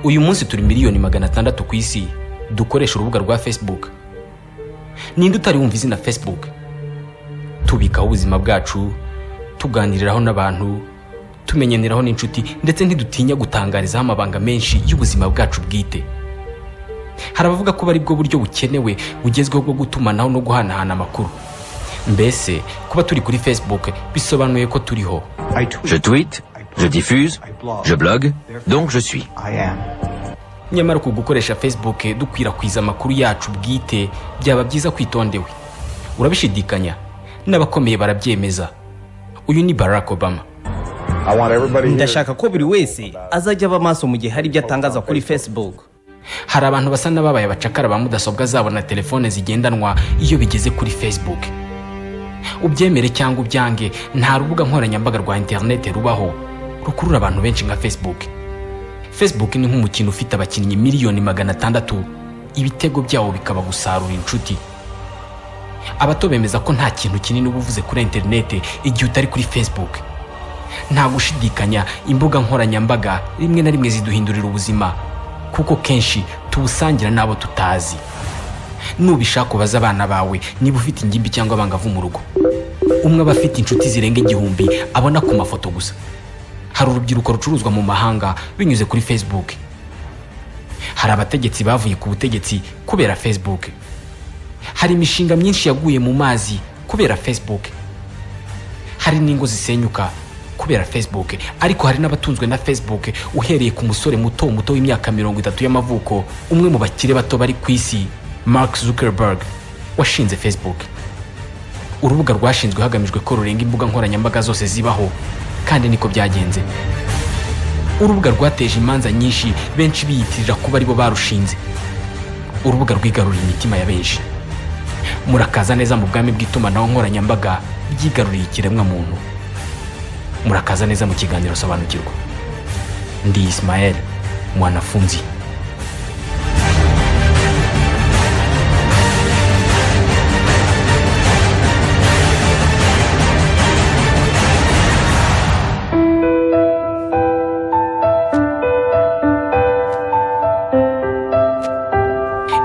Uyu munsi turi miliyoni 600 ku isi dukoresha urubuga rwa Facebook. Ninde utari wumva izina Facebook? Tubikaho ubuzima bwacu, tuganiriraho n'abantu, tumenyaniraho n'inshuti, ndetse ntidutinya gutangarizaho amabanga menshi y'ubuzima bwacu bwite. Hari abavuga ko ari bwo buryo bukenewe, bugezweho bwo gutumanaho no guhanahana amakuru. Mbese kuba turi kuri Facebook bisobanuye ko turiho. Je tweete, je diffuse, je blogue, donc je suis. Nyamara uku gukoresha Facebook dukwirakwiza amakuru yacu bwite byaba byiza kwitondewe. Urabishidikanya? N'abakomeye barabyemeza. Uyu ni Barack Obama. Ndashaka ko buri wese azajya aba maso mu gihe hari ibyo atangaza kuri Facebook. Hari abantu basa n'ababaye abacakara ba mudasobwa zabo na telefone zigendanwa iyo bigeze kuri Facebook. Ubyemere cyangwa ubyange, nta rubuga nkoranyambaga rwa interineti rubaho rukurura abantu benshi nka Facebook. Facebook ni nk'umukino ufite abakinnyi miliyoni 600, ibitego byawo bikaba gusarura inshuti. Abato bemeza ko nta kintu kinini uba uvuze kuri interineti igihe utari kuri Facebook. Nta gushidikanya, imbuga nkoranyambaga rimwe na rimwe ziduhindurira ubuzima, kuko kenshi tubusangira n'abo tutazi. Nubishaka ubaze abana bawe, niba ufite ingimbi cyangwa abangavu mu rugo. Umwe aba afite inshuti zirenga 1000 abona ku mafoto gusa. Hari urubyiruko rucuruzwa mu mahanga binyuze kuri Facebook. Hari abategetsi bavuye ku butegetsi kubera Facebook. Hari imishinga myinshi yaguye mu mazi kubera Facebook. Hari n'ingo zisenyuka kubera Facebook. Ariko hari n'abatunzwe na Facebook, uhereye ku musore muto muto w'imyaka 30 y'amavuko, umwe mu bakire bato bari ku isi, Mark Zuckerberg, washinze Facebook, urubuga rwashinzwe hagamijwe ko rurenga imbuga nkoranyambaga zose zibaho, kandi niko byagenze. Urubuga rwateje imanza nyinshi, benshi biyitirira kuba aribo barushinze. Urubuga rwigaruriye imitima ya benshi. Murakaza neza mu bwami bw'itumanaho nkoranyambaga byigaruriye ikiremwamuntu. Murakaza neza mu kiganiro Sobanukirwa. Ndi Ismael Mwanafunzi.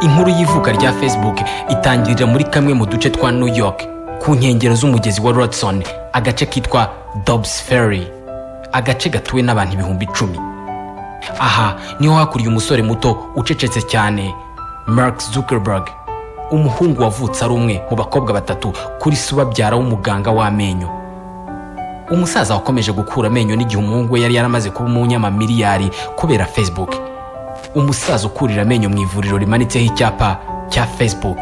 Inkuru y'ivuka rya Facebook itangirira muri kamwe mu duce twa New York, ku nkengero z'umugezi wa Hudson, agace kitwa Dobbs Ferry, agace gatuwe n'abantu 10,000. Aha niho hakuriye umusore muto ucecetse cyane, Mark Zuckerberg, umuhungu wavutse ari umwe mu bakobwa batatu kuri se ubabyara w'umuganga w'amenyo, umusaza wakomeje gukura amenyo n'igihe umuhungu we yari yaramaze kuba umunyamamiliyari kubera Facebook, umusaza ukurira amenyo mu ivuriro rimanitseho icyapa cya Facebook.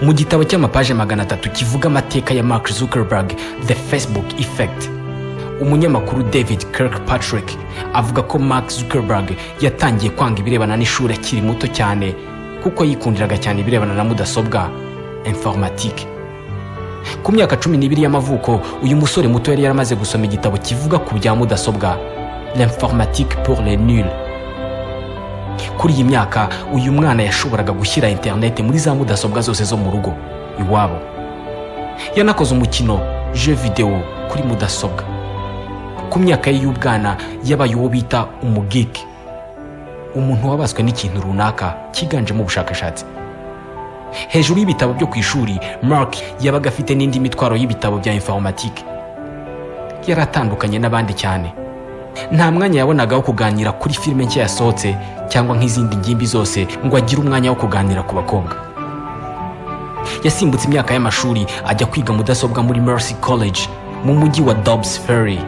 Mu gitabo cy'amapaje 300 kivuga amateka ya Mark Zuckerberg, The Facebook Effect, umunyamakuru David Kirkpatrick avuga ko Mark Zuckerberg yatangiye kwanga ibirebana n'ishuri akiri muto cyane, kuko yikundiraga cyane ibirebana na mudasobwa, informatique. Ku myaka 12 y'amavuko, uyu musore muto yari yaramaze gusoma igitabo kivuga ku bya mudasobwa, L'Informatique pour les nuls. Kuri iyi myaka, uyu mwana yashoboraga gushyira interineti muri za mudasobwa zose zo mu rugo iwabo. Yanakoze umukino, jeu vidéo, kuri mudasobwa. Ku myaka ye y'ubwana yabaye uwo bita umugeek, umuntu wabaswe n'ikintu runaka cyiganjemo ubushakashatsi. Hejuru y'ibitabo byo ku ishuri, Mark yabaga afite n'indi mitwaro y'ibitabo bya informatique. Yari atandukanye n'abandi cyane. Nta mwanya yabonaga wo kuganira kuri filime nshya yasohotse cyangwa nk'izindi ngimbi zose ngo agire umwanya wo kuganira ku bakobwa. Yasimbutse imyaka y'amashuri, ajya kwiga mudasobwa muri Mercy College mu mujyi wa Dobbs Ferry.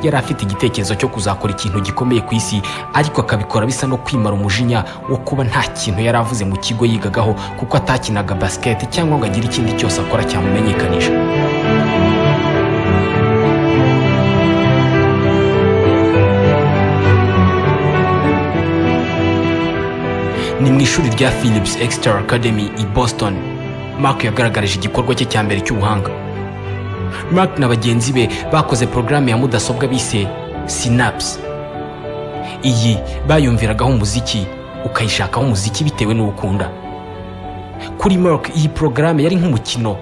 Yari afite igitekerezo cyo kuzakora ikintu gikomeye ku isi, ariko akabikora bisa no kwimara umujinya wo kuba nta kintu yari avuze mu kigo yigagaho, kuko atakinaga basket cyangwa ngo agire ikindi cyose akora cyamumenyekanisha. Ni mu ishuri rya Phillips Exeter Academy i Boston Mark yagaragarije igikorwa cye cya mbere cy'ubuhanga. Mark na bagenzi be bakoze porogaramu ya mudasobwa bise Synapse. Iyi bayumviragaho umuziki, ukayishakaho umuziki bitewe n'uwo ukunda. Kuri Mark, iyi porogaramu yari nk'umukino.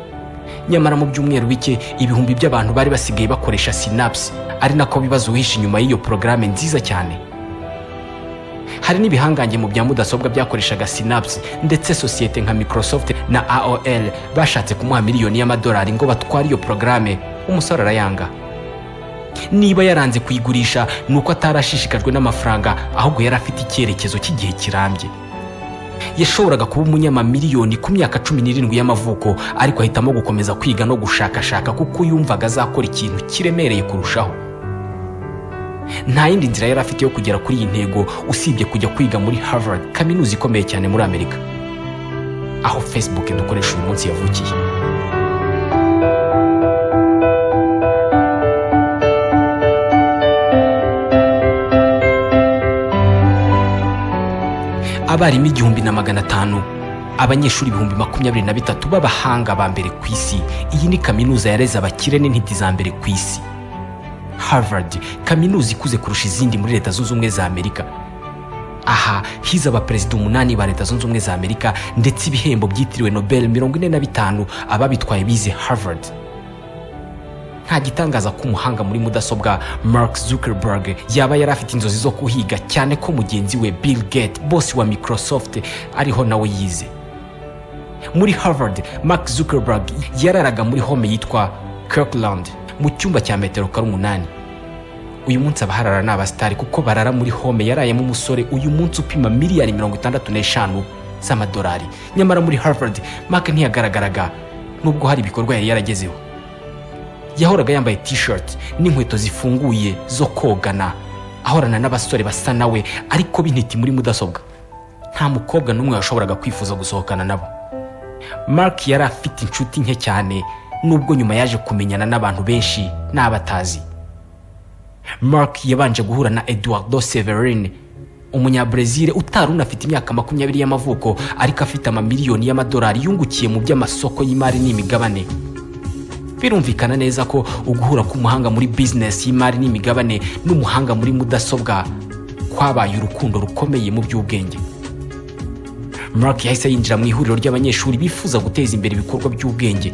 Nyamara mu byumweru bike, ibihumbi by'abantu bari basigaye bakoresha Synapse, ari nako bibaza uwishe inyuma y'iyo porogaramu nziza cyane. Hari n'ibihangange mu bya mudasobwa byakoreshaga Synapse, ndetse sosiyete nka Microsoft na AOL bashatse kumuha miliyoni y'amadolari ngo batware iyo porogaramu, umusore arayanga. Niba yaranze kuyigurisha, ni uko atarashishikajwe n'amafaranga, ahubwo yari afite icyerekezo cy'igihe kirambye. Yashoboraga kuba umunyamamiliyoni ku myaka 17 y'amavuko, ariko ahitamo gukomeza kwiga no gushakashaka kuko yumvaga azakora ikintu kiremereye kurushaho. Nta yindi nzira yari afite yo kugera kuri iyi ntego usibye kujya kwiga muri Harvard, kaminuza ikomeye cyane muri Amerika, aho Facebook dukoresha uyu munsi yavukiye. Abarimu 1500, abanyeshuri 23,000 b'abahanga ba mbere ku isi. Iyi ni kaminuza yareze abakire n'intiti za mbere ku isi. Harvard, kaminuza ikuze kurusha izindi muri Leta Zunze Ubumwe za Amerika. Aha hize abaperezida 8 ba Leta Zunze Ubumwe za Amerika, ndetse ibihembo byitiriwe Nobel 45 ababitwaye bize Harvard. Nta gitangaza ko umuhanga muri mudasobwa Mark Zuckerberg yaba yari afite inzozi zo kuhiga, cyane ko mugenzi we Bill Gates, boss wa Microsoft, ariho nawe yize. Muri Harvard, Mark Zuckerberg yararaga muri home yitwa Kirkland mu cyumba cya metero kare 8. Uyu munsi abaharara ni abasitari kuko barara muri home yarayemo umusore uyu munsi upima miliyari 65 z'amadolari. Nyamara muri Harvard Mark ntiyagaragaraga, nubwo hari ibikorwa yari yaragezeho. Yahoraga yambaye t-shirt n'inkweto zifunguye zo kogana, ahorana n'abasore basa nawe ariko b'intiti muri mudasobwa. Nta mukobwa n'umwe washoboraga kwifuza gusohokana nabo. Mark yari afite inshuti nke cyane, nubwo nyuma yaje kumenyana n'abantu benshi n'abatazi. Mark yabanje guhura na Eduardo Severin, umunyabrezil utari unafite imyaka 20 y'amavuko, ariko afite amamiliyoni y'amadolari yungukiye mu by'amasoko y'imari n'imigabane. Birumvikana neza ko uguhura k'umuhanga muri business y'imari n'imigabane n'umuhanga muri mudasobwa kwabaye urukundo rukomeye mu by'ubwenge. Mark yahise yinjira mu ihuriro ry'abanyeshuri bifuza guteza imbere ibikorwa by'ubwenge.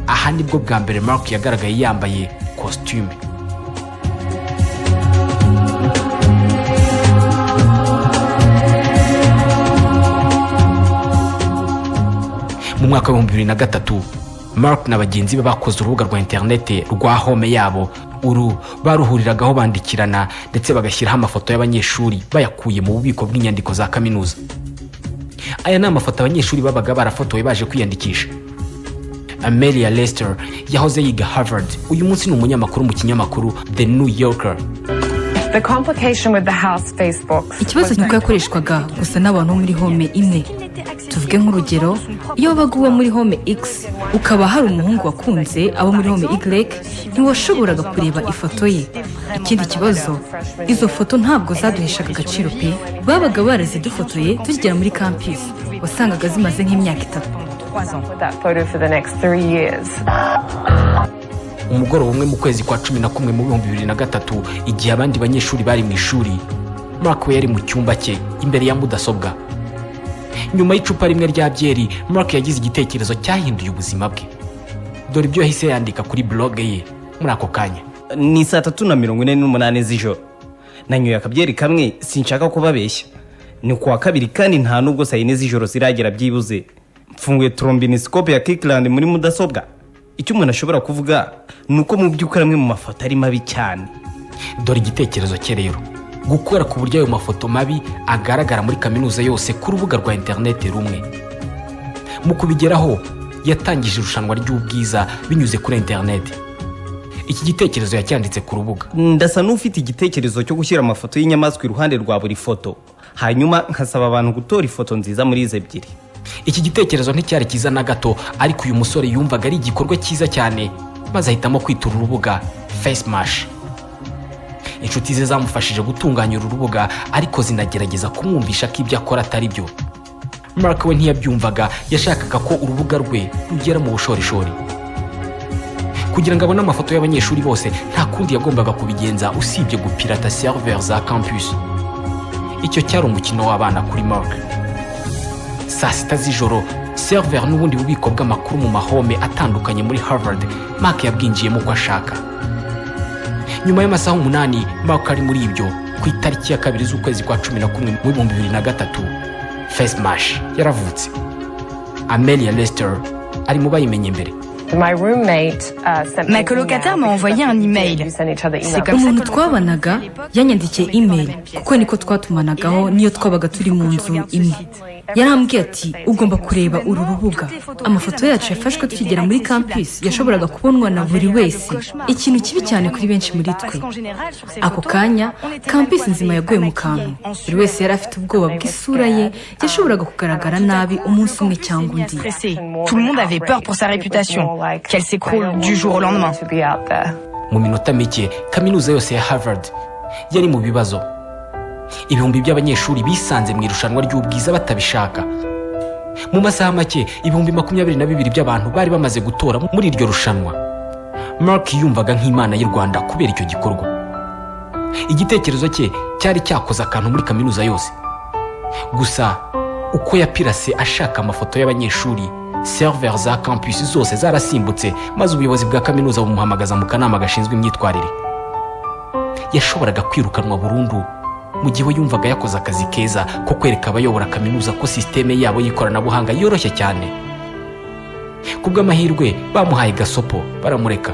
Aha nibwo bwa mbere Mark yagaragaye yambaye costume. Mu mwaka wa 2003, Mark na bagenzi be bakoze urubuga rwa interinete rwa home yabo. Uru baruhuriragaho bandikirana ndetse bagashyiraho amafoto y'abanyeshuri bayakuye mu bubiko bw'inyandiko za kaminuza. Aya ni amafoto abanyeshuri babaga barafotowe baje kwiyandikisha. Amelia Lester yahoze yiga Harvard, uyu munsi ni umunyamakuru mu kinyamakuru The New Yorker. Ikibazo cy'uko yakoreshwaga gusa n'abantu muri home imwe. Tuvuge nk'urugero, iyo wabaga uba muri home X ukaba hari umuhungu wakunze abo muri home Y, ntiwashoboraga kureba ifoto ye. Ikindi kibazo, izo foto ntabwo zaduheshaga agaciro pe. Babaga barazidufotoye tukigera muri campus, wasangaga zimaze nk'imyaka 3. Umugoroba umwe mu kwezi kwa 11 mu 2003, igihe abandi banyeshuri bari mu ishuri, Mark we yari mu cyumba cye imbere ya mudasobwa. Nyuma y'icupa rimwe rya byeri, Mark yagize igitekerezo cyahinduye ubuzima bwe. Dore ibyo yahise yandika kuri blog ye muri ako kanya. Ni saa 3:48 z'ijoro, nanyoye akabyeri kamwe, sinshaka kubabeshya. Ni kuwa kabiri kandi nta nubwo saa 4 z'ijoro ziragera. Byibuze mfunguye trombiniscope ya Kirkland muri mudasobwa. Icyo umuntu ashobora kuvuga ni uko mu by'ukuri amwe mu mafoto ari mabi cyane. Dore igitekerezo cye rero: gukora ku buryo ayo mafoto mabi agaragara muri kaminuza yose ku rubuga rwa interineti rumwe. Mu kubigeraho, yatangije irushanwa ry'ubwiza binyuze kuri interineti. Iki gitekerezo yacyanditse ku rubuga. Ndasa n'ufite igitekerezo cyo gushyira amafoto y'inyamaswa iruhande rwa buri foto, hanyuma nkasaba abantu gutora ifoto nziza muri izo ebyiri. Iki gitekerezo nticyari cyiza na gato, ariko uyu musore yumvaga ari igikorwa cyiza cyane, maze ahitamo kwitura urubuga Facemash. Inshuti ze zamufashije gutunganya uru rubuga, ariko zinagerageza kumwumvisha ko ibyo akora atari byo. Mark we ntiyabyumvaga, yashakaga ko urubuga rwe rugera mu bushorishori. Kugira ngo abone amafoto y'abanyeshuri bose, nta kundi yagombaga kubigenza usibye gupirata server za campus. Icyo cyari umukino w'abana kuri Mark. Saa 6 z'ijoro, server n'ubundi bubiko bw'amakuru mu mahome atandukanye muri Harvard, Mark yabwinjiyemo uko ashaka. Nyuma y'amasaha 8 Mark ari muri ibyo, Ku itariki ya 2 z'ukwezi kwa 11 mu 2003, Facemash yaravutse. Amelia Lester ari mu bayimenye mbere. Ma colocataire m'a envoyé un email. C'est comme ça Umuntu que l'on twabanaga yanyandikiye email, kuko niko twatumanagaho niyo twabaga turi mu nzu imwe. Yarambwiye ati: "Ugomba kureba uru rubuga." Amafoto yacu yafashwe tukigera muri campus yashoboraga kubonwa na buri wese, ikintu kibi cyane kuri benshi muri twe. Ako kanya campus nzima yaguye mu kantu. Buri wese yari afite ubwoba bw'isura ye yashoboraga kugaragara nabi umunsi umwe cyangwa undi. Stressé. Tout le monde avait peur pour sa réputation, qu'elle s'écroule du jour au lendemain. Mu minota mike, kaminuza yose ya Harvard yari mu bibazo. Ibihumbi by'abanyeshuri bisanze mu irushanwa ry'ubwiza batabishaka. Mu masaha make, 22,000 by'abantu bari bamaze gutora muri iryo rushanwa. Mark yumvaga nk'Imana y'u Rwanda kubera icyo gikorwa. Igitekerezo cye cyari cyakoze akantu muri kaminuza yose. Gusa uko yapirase ashaka amafoto y'abanyeshuri, server za campus zose zarasimbutse, maze ubuyobozi bwa kaminuza bumuhamagaza mu kanama gashinzwe imyitwarire. Yashoboraga kwirukanwa burundu, mu gihe we yumvaga yakoze akazi keza ko kwereka abayobora kaminuza ko sisiteme yabo y'ikoranabuhanga yoroshye cyane. Ku bw'amahirwe, bamuhaye gasopo baramureka.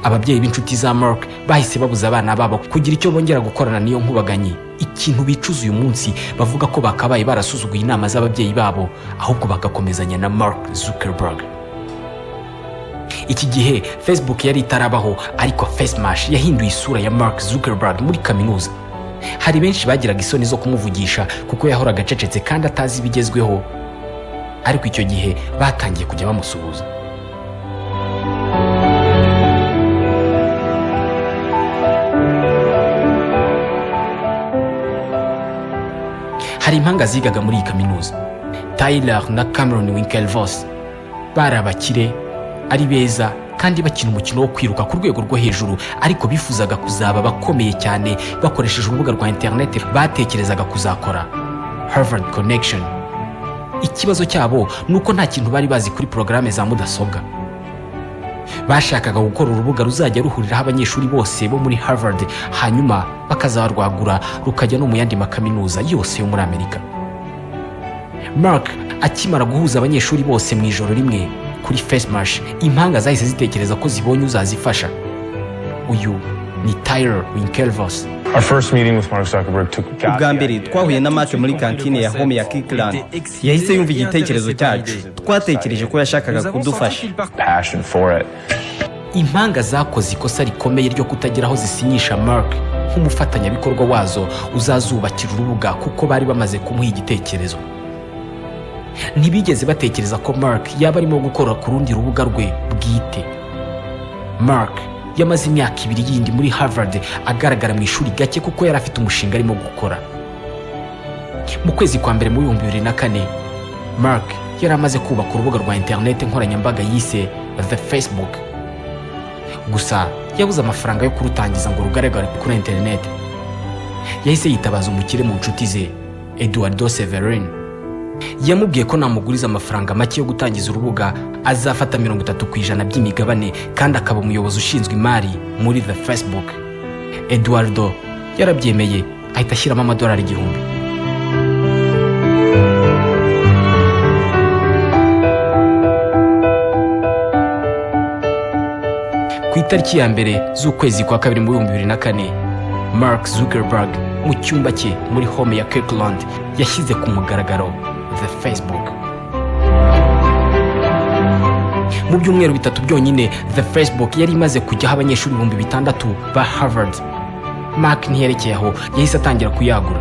Ababyeyi b'inshuti za Mark bahise babuza abana babo kugira icyo bongera gukorana n'iyo nkubaganyi, ikintu bicuza uyu munsi, bavuga ko bakabaye barasuzuguye inama z'ababyeyi babo, ahubwo bagakomezanya na Mark Zuckerberg. Iki gihe Facebook yari itarabaho, ariko Facemash yahinduye isura ya Mark Zuckerberg muri kaminuza. Hari benshi bagiraga isoni zo kumuvugisha kuko yahoraga acecetse kandi atazi ibigezweho, ariko icyo gihe batangiye kujya bamusuhuza. Hari impanga zigaga muri iyi kaminuza, Tyler na Cameron Winklevoss. Bari abakire, ari beza kandi bakina umukino wo kwiruka ku rwego rwo hejuru, ariko bifuzaga kuzaba bakomeye cyane bakoresheje urubuga rwa interineti batekerezaga kuzakora, Harvard Connection. Ikibazo cyabo ni uko nta kintu bari bazi kuri porogaramu za mudasobwa. Bashakaga gukora urubuga ruzajya ruhuriraho abanyeshuri bose bo muri Harvard, hanyuma bakazarwagura rukajya no mu yandi makaminuza yose yo muri Amerika. Mark akimara guhuza abanyeshuri bose mu ijoro rimwe kuri Facemash, impanga zahise zitekereza ko zibonye uzazifasha. Uyu ni Tyler Winklevoss. Our first meeting with Mark Zuckerberg took Ubwa mbere twahuye na Mark muri kantine ya home ya Kirkland, yahise yumva igitekerezo cyacu. Twatekereje ko yashakaga kudufasha. Passion for it. Impanga zakoze ikosa rikomeye ryo kutagira aho zisinyisha Mark nk'umufatanyabikorwa wazo uzazubakira urubuga, kuko bari bamaze kumuha igitekerezo. Ntibigeze batekereza ko Mark yaba arimo gukora ku rundi rubuga rwe bwite. Mark yamaze imyaka 2 yindi muri Harvard agaragara mu ishuri gake, kuko yari afite umushinga arimo gukora. Mu kwezi kwa mbere mu 2004, Mark yari amaze kubaka urubuga rwa interineti nkoranyambaga yise The Facebook. Gusa yabuze amafaranga yo kurutangiza ngo rugaragare kuri interineti. Yahise yitabaza umukire mu nshuti ze, Eduardo Severin. Yamubwiye ko namuguriza amafaranga make yo gutangiza urubuga, azafata 30% by'imigabane kandi akaba umuyobozi ushinzwe imari muri The Facebook. Eduardo yarabyemeye, ahita ashyiramo amadolari 1000. Ku itariki ya 1 z'ukwezi kwa kabiri mu 2004, Mark Zuckerberg mu cyumba cye muri home ya Kirkland yashyize ku mugaragaro The Facebook. Mu byumweru 3 byonyine, The Facebook yari imaze kujyaho abanyeshuri 6000 ba Harvard. Mark ntiyerekeye aho, yahise atangira kuyagura.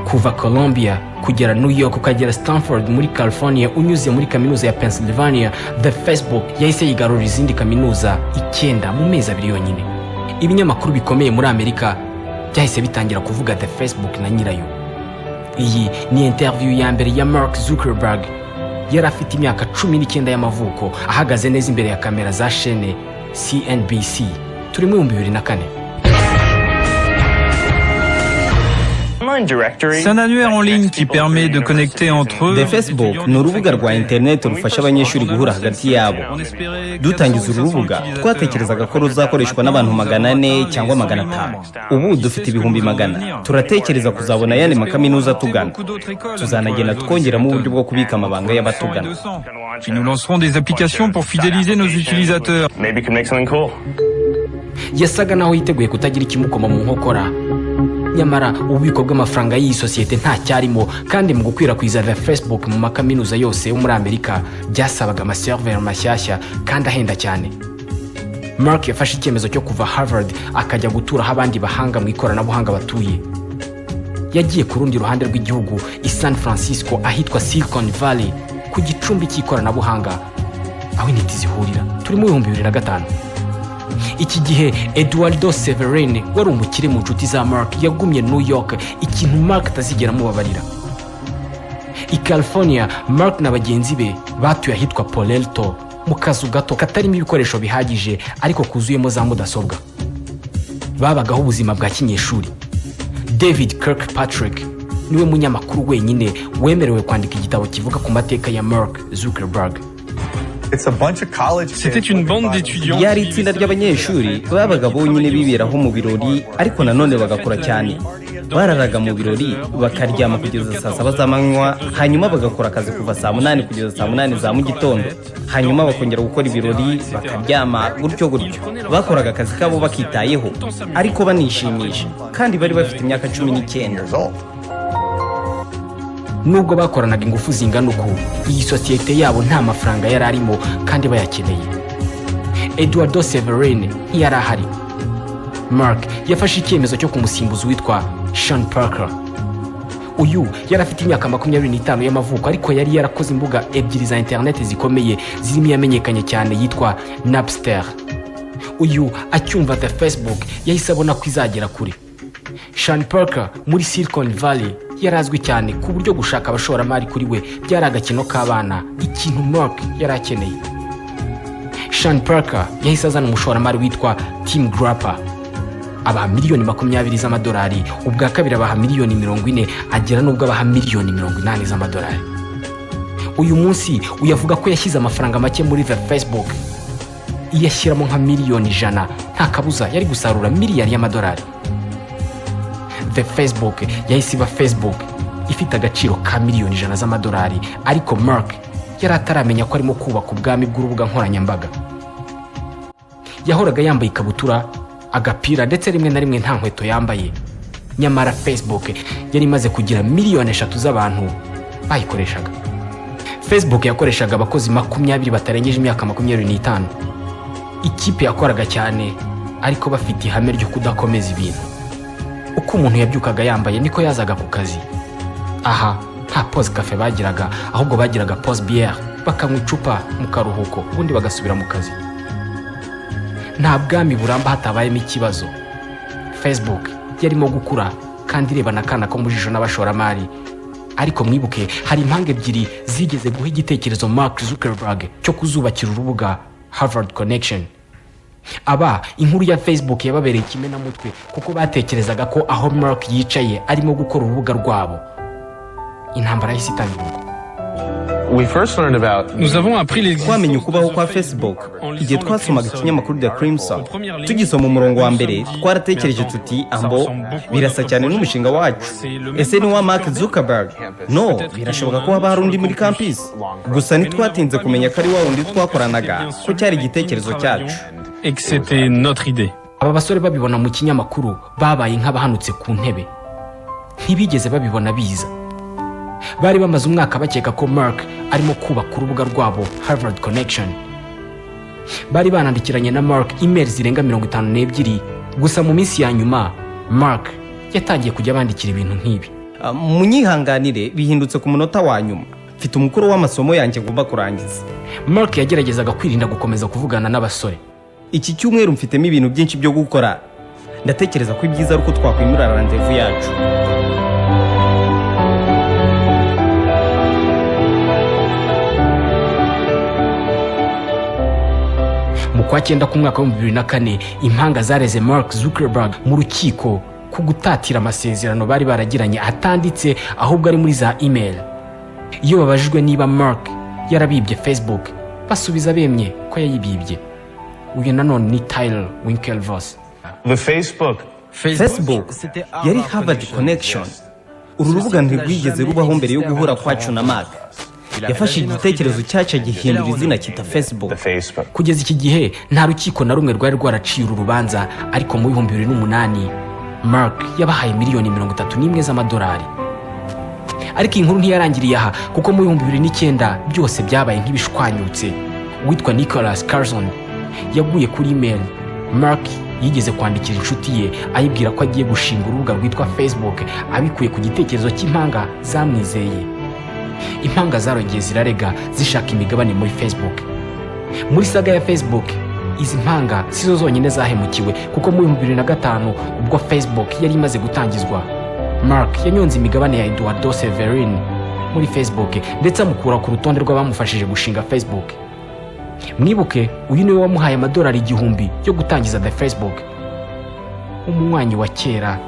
Kuva Columbia kugera New York, ukagera Stanford muri California, unyuze muri kaminuza ya Pennsylvania, The Facebook yahise yigarurira izindi kaminuza 9 mu mezi 2 yonyine. Ibinyamakuru bikomeye muri Amerika byahise bitangira kuvuga The Facebook na nyirayo. Iyi ni interview ya mbere ya Mark Zuckerberg. Yari afite imyaka 19 y'amavuko, ahagaze neza imbere ya kamera za shene CNBC. Turi mu 2004. C'est un annuaire en ligne qui permet de connecter entre eux. The Facebook ni urubuga rwa interineti rufasha abanyeshuri guhura hagati yabo. Dutangiza uru rubuga, twatekerezaga ko ruzakoreshwa n'abantu 400 cyangwa 500. Ubu dufite 100,000. Turatekereza kuzabona ayandi makaminuza tugana. Tuzanagenda twongeramo uburyo bwo kubika amabanga y'abatugana. Puis nous lancerons des applications pour fidéliser nos utilisateurs. Maybe we can make something cool. Yasaga naho yiteguye kutagira ikimukoma mu nkokora, nyamara ububiko bw'amafaranga y'iyi sosiyete nta cyarimo, kandi mu gukwirakwiza The Facebook mu makaminuza yose yo muri Amerika byasabaga amaseriveri mashyashya kandi ahenda cyane. Mark yafashe icyemezo cyo kuva Harvard akajya gutura aho abandi bahanga mu ikoranabuhanga batuye. Yagiye ku rundi ruhande rw'igihugu, i San Francisco, ahitwa Silicon Valley, ku gicumbi cy'ikoranabuhanga aho intiti zihurira. Turi mu 2005. Iki gihe Eduardo Saverin, wari umukire mu nshuti za Mark, yagumye New York, ikintu Mark atazigera amubabarira. I California, Mark na bagenzi be batuye ahitwa Palo Alto, mu kazu gato katarimo ibikoresho bihagije ariko kuzuyemo za mudasobwa. Babagaho ubuzima bwa kinyeshuri. David Kirkpatrick niwe munyamakuru wenyine wemerewe kwandika igitabo kivuga ku mateka ya Mark Zuckerberg. C'était une bande d'étudiants. Ryari itsinda ry'abanyeshuri babaga bonyine, biberaho mu birori, ariko nanone bagakora cyane. Bararaga mu birori, bakaryama kugeza saa 7 z'amanywa, hanyuma bagakora akazi kuva saa 8 kugeza saa 8 za mu gitondo, hanyuma bakongera gukora ibirori, bakaryama, gutyo gutyo. Bakoraga akazi kabo bakitayeho ariko banishimisha, kandi bari bafite imyaka 19. Nubwo bakoranaga ingufu zingana uku, iyi sosiyete yabo nta mafaranga yari arimo kandi bayakeneye. Eduardo Saverin ntiyari ahari. Mark yafashe icyemezo cyo kumusimbuza uwitwa Sean Parker. Uyu yari afite imyaka 25 y'amavuko, ariko yari yarakoze imbuga ebyiri za interineti zikomeye, zirimo iyamenyekanye cyane yitwa Napster. Uyu acyumva The Facebook yahise abona ko izagera kure. Sean Parker muri Silicon Valley yari azwi cyane, ku buryo gushaka abashoramari kuri we byari agakino k'abana, ikintu Mark yari akeneye. Sean Parker yahise azana umushoramari witwa Tim Draper, abaha miliyoni 20 z'amadolari. Ubwa kabiri abaha miliyoni 40, agera n'ubwo abaha miliyoni 80 z'amadolari. Uyu munsi uyavuga ko yashyize amafaranga make muri The Facebook. Iyo ashyiramo nka miliyoni 100, nta kabuza yari gusarura miliyari y'amadolari. The Facebook yahise iba Facebook ifite agaciro ka miliyoni 100 z'amadolari, ariko Mark yari ataramenya ko arimo kubaka ubwami bw'urubuga nkoranyambaga. Yahoraga yambaye ikabutura, agapira, ndetse rimwe na rimwe nta nkweto yambaye, nyamara Facebook yari imaze kugira miliyoni 3 z'abantu bayikoreshaga. Facebook yakoreshaga abakozi 20 batarengeje imyaka 25, ikipe yakoraga cyane ariko bafite ihame ryo kudakomeza ibintu. Uko umuntu yabyukaga yambaye niko yazaga ku kazi. Aha nta pause café bagiraga, ahubwo bagiraga pause bière, bakanywa icupa mu karuhuko, ubundi bagasubira mu kazi. Nta bwami buramba hatabayemo ikibazo. Facebook yarimo gukura kandi irebana akana ko mu jisho n'abashoramari, ariko mwibuke hari impanga ebyiri zigeze guha igitekerezo Mark Zuckerberg cyo kuzubakira urubuga Harvard Connection. Aba inkuru ya Facebook yababereye ikimenamutwe, kuko batekerezaga ko aho Mark yicaye arimo gukora urubuga rwabo. Intambara yahise itangira ubwo. Nous avons appris l'existence Twamenye ukubaho kwa Facebook igihe twasomaga ikinyamakuru The Crimson. Tugisoma umurongo wa mbere, twaratekereje tuti: "Ambo, birasa cyane n'umushinga wacu. Ese ni wa Mark Zuckerberg? No, birashoboka ko haba hari undi muri campus." Gusa ntitwatinze kumenya ko ari wa wundi twakoranaga, ko cyari igitekerezo cyacu. Et que c'était notre idée. Aba basore babibona mu kinyamakuru babaye nk'abahanutse ku ntebe, ntibigeze babibona biza. Bari bamaze umwaka bakeka ko Mark arimo kubaka urubuga rwabo Harvard Connection. Bari banandikiranye na Mark email zirenga 52. Gusa mu minsi ya nyuma Mark yatangiye kujya bandikira ibintu nk'ibi: Ah, munyihanganire, bihindutse ku munota wa nyuma. Mfite umukoro w'amasomo yanjye ngomba kurangiza. Mark yageragezaga kwirinda gukomeza kuvugana n'abasore. Iki cyumweru mfitemo ibintu byinshi byo gukora. Ndatekereza ko ibyiza ari uko twakwimura rendez-vous yacu. Mu kwa cyenda k'umwaka w'2004, impanga zareze Mark Zuckerberg mu rukiko. Ku gutatira amasezerano bari baragiranye atanditse, ahubwo ari muri za email. Iyo babajijwe niba Mark yarabibye Facebook, basubiza bemye ko yayibibye. Uyu nanone ni Tyler Winklevoss. The Facebook. Facebook yari Harvard Connection. Uru rubuga ntirwigeze rubaho mbere yo guhura kwacu na Mark. Yafashe igitekerezo cyacu agihindura izina, cyita Facebook. The Facebook. Kugeza iki gihe nta rukiko na rumwe rwari rwaraciye uru rubanza, ariko mu 2008 Mark yabahaye miliyoni 31 z'amadolari. Ariko iyi nkuru ntiyarangiriye aha, kuko mu 2009 byose byabaye nk'ibishwanyutse. Uwitwa Nicholas Carlson yaguye kuri email Mark yigeze kwandikira inshuti ye, ayibwira ko agiye gushinga urubuga rwitwa Facebook, abikuye ku gitekerezo cy'impanga zamwizeye. Impanga zarongeye zirarega, zishaka imigabane muri Facebook. Muri saga ya Facebook, izi mpanga si zo zonyine zahemukiwe, kuko mu 2005, ubwo Facebook yari imaze gutangizwa, Mark yanyonze imigabane ya Eduardo Severin muri Facebook, ndetse amukura ku rutonde rw'abamufashije gushinga Facebook. Mwibuke, uyu niwe wamuhaye amadolari 1000 yo gutangiza the Facebook. Umunywanyi wa kera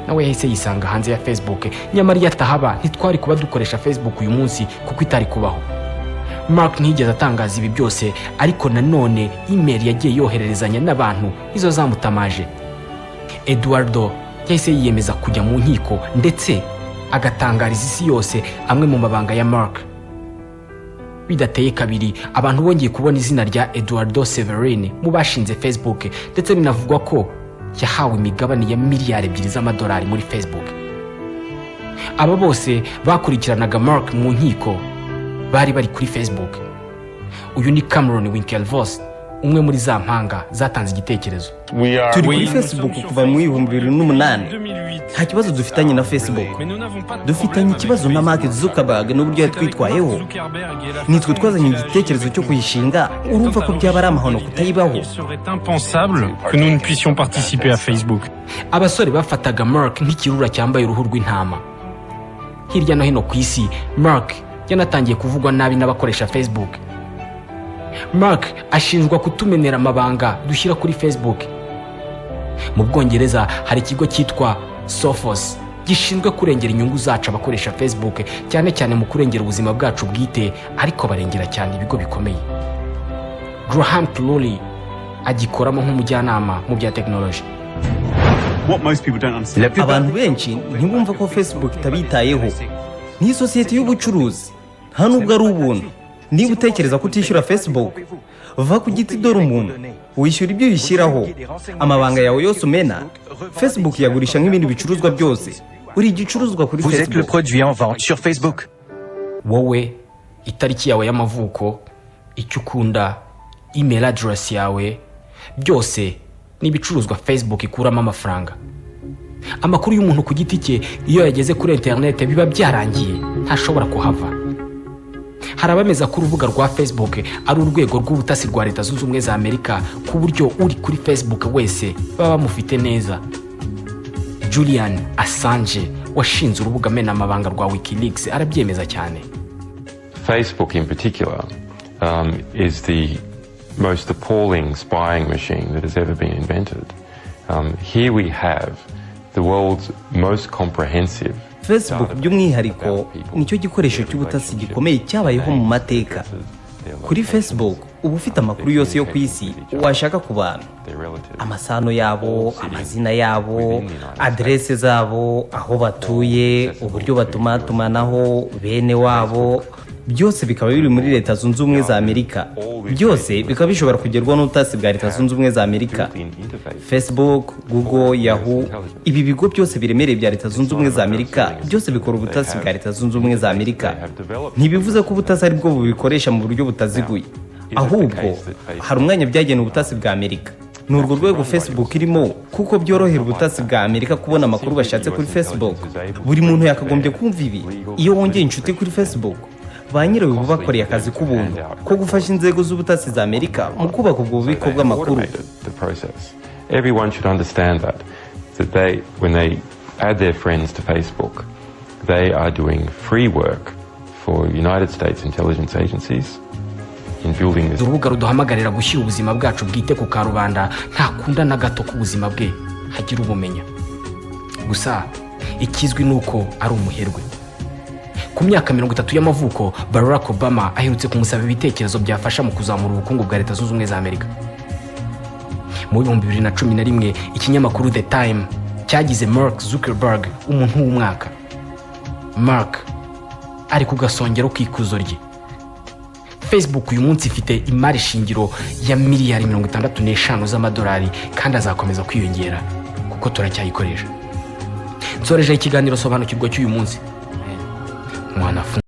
nawe yahise yisanga hanze ya Facebook. Nyamara iyo atahaba ntitwari kuba dukoresha Facebook uyu munsi, kuko itari kubaho. Mark ntiyigeze atangaza ibi byose, ariko nanone email yagiye yohererezanya n'abantu nizo zamutamaje. Eduardo yahise yiyemeza kujya mu nkiko, ndetse agatangariza isi yose amwe mu mabanga ya Mark. Bidateye kabiri, abantu bongeye kubona izina rya Eduardo Severin mu bashinze Facebook, ndetse binavugwa ko yahawe imigabane ya miliyari 2 z'amadolari muri Facebook. Aba bose bakurikiranaga Mark mu nkiko bari bari kuri Facebook. Uyu ni Cameron Winklevoss, umwe muri za mpanga zatanze igitekerezo. Turi kuri Facebook kuva mu 2008. Nta kibazo dufitanye na Facebook. Dufitanye ikibazo na Mark Zuckerberg n'uburyo yatwitwayeho. Nitwe twazanye igitekerezo cyo kuyishinga. Urumva ko byaba ari amahano kutayibaho. Il serait impensable que nous ne puissions participer à Facebook. Abasore bafataga Mark nk'ikirura cyambaye uruhu rw'intama. Hirya no hino ku isi, Mark yanatangiye kuvugwa nabi n'abakoresha Facebook. Mark ashinjwa kutumenera amabanga dushyira kuri Facebook. Mu Bwongereza hari ikigo cyitwa Sophos gishinzwe kurengera inyungu zacu abakoresha Facebook, cyane cyane mu kurengera ubuzima bwacu bwite, ariko barengera cyane ibigo bikomeye. Graham Cluley agikoramo nk'umujyanama mu bya tekinoloji. Abantu benshi ntibumva ko Facebook itabitayeho. Ni isosiyete y'ubucuruzi, nta nubwo ari ubuntu. Niba utekereza ko utishyura Facebook, va ku giti. Dore umuntu wishyura ibyo uyishyiraho. Amabanga yawe yose umena, Facebook yagurisha nk'ibindi bicuruzwa byose. Uri igicuruzwa kuri Vous êtes le Facebook. produit en vente sur Facebook. Wowe, itariki yawe y'amavuko, icyo ukunda, email address yawe, byose ni ibicuruzwa Facebook ikuramo amafaranga. Amakuru y'umuntu ku giti cye iyo yageze kuri interineti biba byarangiye, ntashobora kuhava. Hari abemeza ko urubuga rwa Facebook ari urwego rw'ubutasi rwa Leta Zunze Ubumwe za Amerika, ku buryo uri kuri Facebook wese baba bamufite neza. Julian Assange washinze urubuga amenamabanga rwa WikiLeaks arabyemeza cyane. Facebook, in particular, is the most appalling spying machine that has ever been invented. Here we have the world's most comprehensive Facebook by'umwihariko nicyo gikoresho cy'ubutasi gikomeye cyabayeho mu mateka. Kuri Facebook uba ufite amakuru yose yo ku isi washaka ku bantu: amasano yabo, amazina yabo, aderese zabo, aho batuye, uburyo batumatumanaho, bene wabo, byose bikaba biri muri Leta Zunze Ubumwe za Amerika. Byose bikaba bishobora kugerwaho n'ubutasi bwa Leta Zunze Ubumwe za Amerika. Facebook, Google, Yahoo, ibi bigo byose biremereye bya Leta Zunze Ubumwe za Amerika, byose bikora ubutasi bwa Leta Zunze Ubumwe za Amerika. Ntibivuze ko ubutasi ari bwo bubikoresha mu buryo butaziguye, ahubwo hari umwanya byagenewe ubutasi bwa Amerika. Ni urwo rwego Facebook irimo, kuko byorohera ubutasi bwa Amerika kubona amakuru bashatse kuri Facebook. Buri muntu yakagombye kumva ibi: iyo wongeye inshuti kuri Facebook, ba nyirayo baba bakoreye akazi k'ubuntu ko gufasha inzego z'ubutasi za Amerika mu kubaka ubwo bubiko bw'amakuru. The process. Everyone should understand that they, when they add their friends to Facebook, they are doing free work for United States intelligence agencies in building this. Urubuga ruduhamagarira gushyira ubuzima bwacu bwite ku karubanda, ntakunda na gato ko ubuzima bwe hagira ubumenya. Gusa ikizwi ni uko ari umuherwe. Ku myaka 30 y'amavuko, Barack Obama aherutse kumusaba ibitekerezo byafasha mu kuzamura ubukungu bwa Leta Zunze Ubumwe za Amerika. Mu 2011, ikinyamakuru The Time cyagize Mark Zuckerberg umuntu w'umwaka. Mark ari ku gasongero k'ikuzo rye. Facebook uyu munsi ifite imari shingiro ya miliyari 65 z'amadolari, kandi azakomeza kwiyongera kuko turacyayikoresha. Nsoreje ikiganiro Sobanukirwa cy'uyu munsi. Mwanafunzi.